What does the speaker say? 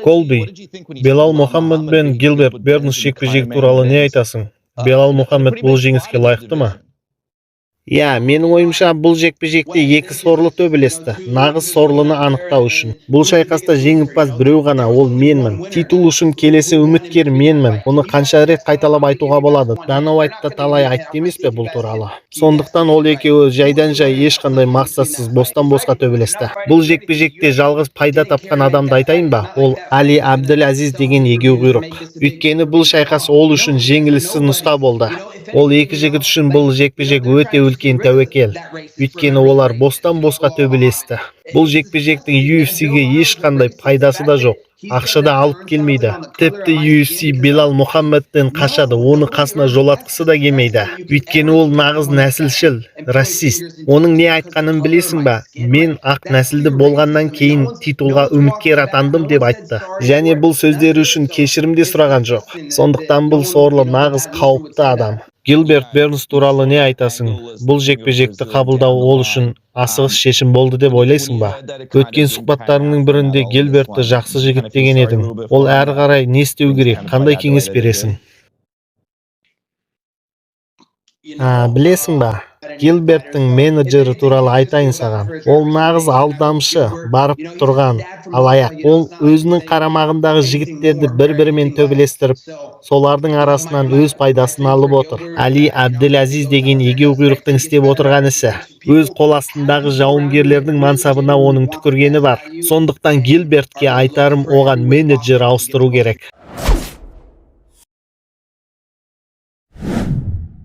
Колби, Белал Мұхаммед пен Гилберт Бернс жекпе-жегі туралы не айтасың? Белал Мұхаммед бұл жеңіске лайықты ма? Иә, менің ойымша, бұл жекпе-жекте екі сорлы төбелесті. Нағыз сорлыны анықтау үшін. Бұл шайқаста жеңімпаз біреу ғана, ол менмін. Титул үшін келесі үміткер менмін. Бұны қанша рет қайталап айтуға болады? Дана Уайт та талай айтты емес пе бұл туралы? Сондықтан ол екеуі жайдан-жай, ешқандай мақсатсыз, бостан-босқа төбелесті. Бұл жекпе-жекте жалғыз пайда тапқан адамды айтайын ба? Ол Али Абділәзиз деген егеуқұйрық. Өйткені бұл шайқас ол үшін жеңіліссіз нұсқа болды. Ол екі жігіт үшін бұл жекпе-жек өте үлкен тәуекел. Өйткені олар бостан-босқа төбелесті. Бұл жекпе-жектің UFC-ге ешқандай пайдасы да жоқ. Ақша да алып келмейді. Тіпті UFC Белал Мұхаммедтен қашады, оны қасына жолатқысы да келмейді. Өйткені ол нағыз нәсілшіл, расист. Оның не айтқанын білесің ба? «Мен ақ нәсілді болғаннан кейін титулға үміткер атандым» деп айтты. Және бұл сөздері үшін кешірім де сұраған жоқ. Сондықтан бұл сорлы нағыз қауіпті адам. Гилберт Бернс туралы не айтасың? Бұл жекпе-жекті қабылдау ол үшін асығыс шешім болды деп ойлайсың ба? Өткен сұхбаттарыңның бірінде Гилбертті жақсы жігіт деген едің. Ол әрі қарай не істеу керек, қандай кеңес бересің? Білесің ба, Гилберттің менеджері туралы айтайын саған. Ол нағыз алдамшы, барып тұрған алаяқ. Ол өзінің қарамағындағы жігіттерді бір-бірімен төбелестіріп, солардың арасынан өз пайдасын алып отыр. Али Абділәзиз деген егеуқұйрықтың істеп отырған ісі. Өз қол астындағы жауынгерлердің мансабына оның түкіргені бар. Сондықтан Гилбертке айтарым, оған менеджер ауыстыру керек.